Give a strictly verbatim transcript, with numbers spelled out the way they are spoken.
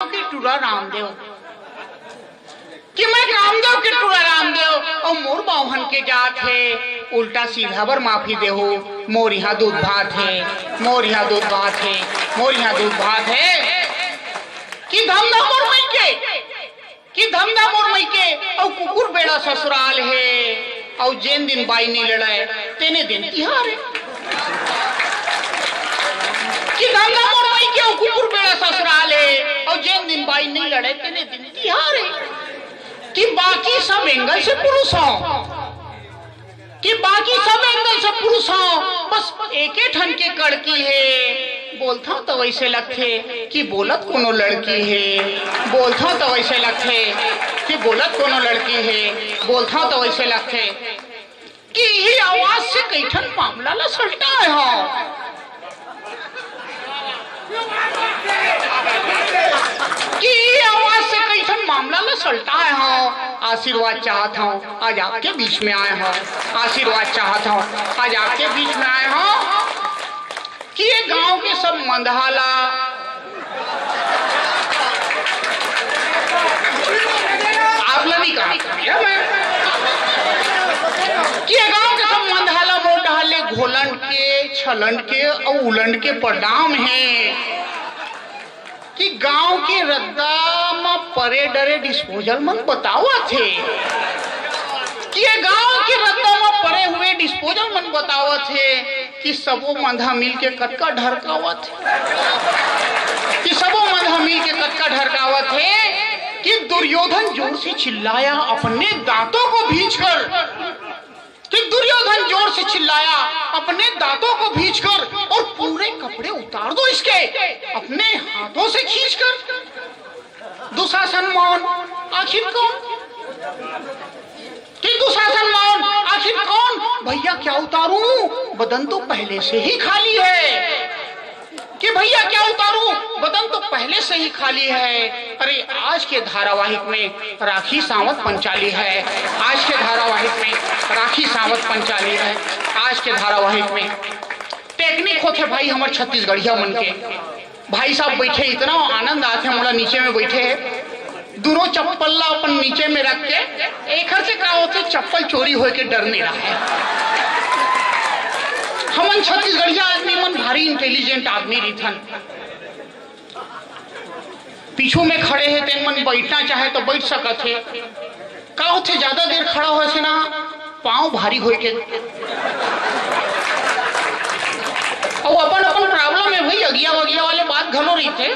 के टूरा रामदेव, कि मैं रामदेव के टूरा रामदेव, अउ मोर बावहन के जात हे, उल्टा सीधा बर माफी देहू, मोर इहाँ दूध भात हे, मोर इहाँ दूध भात हे, मोर इहाँ दूध भात हे। कि धमधा मोर मइके, कि धमधा मोर मइके, अउ कुकुर बेड़ा ससुराल हे, अउ जेन दिन बाई नइ लड़य, तेने दिन तिहार हे। कि धमधा मोर मइके, अउ कुकुर बेड़ा ससुराल हे, अउ जेन दिन बाई नइ लड़य, तेने दिन तिहार हे। कि बाकी सब एंगल से पुरुष हंव, कि बाकी सब एंगल से पुरुष हंव, बस एके ठन के कड़की हे। बोलथंव त वइसे लगथे कि बोलत कोनो लड़की हे, बोलथंव त वइसे लगथे कि बोलत कोनो लड़की हे, बोलथंव त वइसे लगथे कि इही आवाज से कई ठन मामला ल सलटाए हंव। कि ये आवाज से कई ठन मामला ल सलटाए हंव। आशीर्वाद चाहत हंव, आज आपके बीच में आए हंव। आशीर्वाद चाहत हंव, आज आपके बीच में आए हंव। कि ये गांव के सब मंदहा ला, आप ला नहीं कहा, ये मैं, कि ये गांव के सब मंदहा ला मोर डहर ले घोलंड के, छलंड के अउ उलंड के प्रणाम हे। कि गांव के रद्दा म परे डरे डिस्पोजल मन बतावत हे, कि ये गांव के रद्दा म परे हुए डिस्पोजल मन बतावत हे कि सबो मंदहा मिल के कतका ढरकावत हे, कि सबो मंदहा मिल के कतका ढरकावत हे। कि दुर्योधन जोर से चिल्लाया, अपने दांतों को भींचकर, कि दुर्योधन जोर से चिल्लाया, अपने दांतों को भींचकर, और पूरे कपड़े उतार दो इसके, अपने हाथों से खींचकर। दुशासन मौन, आखिर कौन? कि दुशासन मौन, आखिर कौन? भैया क्या उतारूं, बदन तो पहले से ही खाली है। कि भैया क्या उतारूं, बदन तो पहले से ही खाली है। अरे, आज के धारावाहिक में राखी सावंत पंचाली है, आज के धारावाहिक में राखी सावंत पंचाली है। आज के धारावाहिक में टेक्निक होथे भाई हमर छत्तीसगढ़िया मन के। भाई साहब बैठे, इतना आनंद आथे, मोला नीचे में बैठे हे, दूनों चप्पल ला अपन नीचे में रख के, एखर से का होथे, चप्पल चोरी होए के डर नइ रहय। हमन छत्तीसगढ़िया आदमी मन भारी इंटेलिजेंट आदमी रहिथन। पीछू में खड़े हे, तेन मन बैठना चाहे तो बैठ सकत हे। का होथे, ज्यादा देर खड़ा होए से ना, पाँव भारी होए के। अउ अपन अपन प्रॉब्लम हे भाई, अगिया वगिया वाले बात घलो रहिथे।